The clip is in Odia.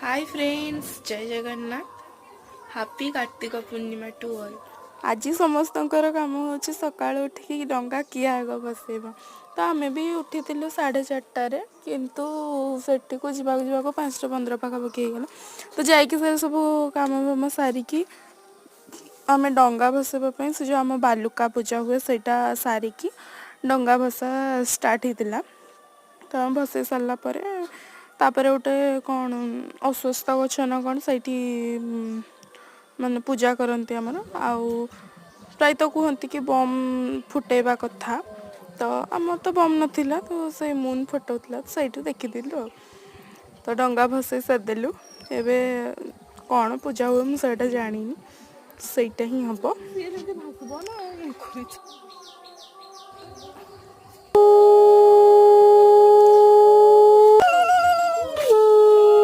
ହାଇ ଫ୍ରେଣ୍ଡସ୍, ଜୟ Jagannath. Happy Kartik Purnima to all. ଆଜି ସମସ୍ତଙ୍କର କାମ ହେଉଛି ସକାଳୁ ଉଠିକି ଡଙ୍ଗା କିଏ ଆଗ ଭସେଇବ। ତ ଆମେ ବି ଉଠିଥିଲୁ 4:30ରେ, କିନ୍ତୁ ସେଠିକୁ ଯିବାକୁ ଯିବାକୁ 5ଟା 15 ପାଖାପାଖି ହେଇଗଲା। ତ ଯାଇକି ସେ ସବୁ କାମ ଫାମ ସାରିକି ଆମେ ଡଙ୍ଗା ଭସେଇବା ପାଇଁ, ସେ ଯେଉଁ ଆମ ବାଲୁକା ପୂଜା ହୁଏ, ସେଇଟା ସାରିକି ଡଙ୍ଗା ଭସା ଷ୍ଟାର୍ଟ ହେଇଥିଲା। ତ ଆମେ ଭସେଇ ସାରିଲା ପରେ ତାପରେ ଗୋଟେ କ'ଣ ଅଶ୍ୱତ୍ଥ ଗଛ ନା କ'ଣ, ସେଇଠି ମାନେ ପୂଜା କରନ୍ତି ଆମର। ଆଉ ପ୍ରାୟତଃ କୁହନ୍ତି କି ବମ୍ ଫୁଟେଇବା କଥା। ତ ଆମର ତ ବମ୍ ନଥିଲା, ତ ସେ ମୁନ୍ ଫୁଟଉଥିଲା, ତ ସେଇଠୁ ଦେଖିଦେଲୁ। ଆଉ ତ ଡଙ୍ଗା ଭସେଇ ସାରିଦେଲୁ। ଏବେ କ'ଣ ପୂଜା ହୁଏ ମୁଁ ସେଇଟା ଜାଣିନି, ସେଇଟା ହିଁ ହବ। ସିଏ ଯେମିତି ଭାସିବ ନା କରୁଛି।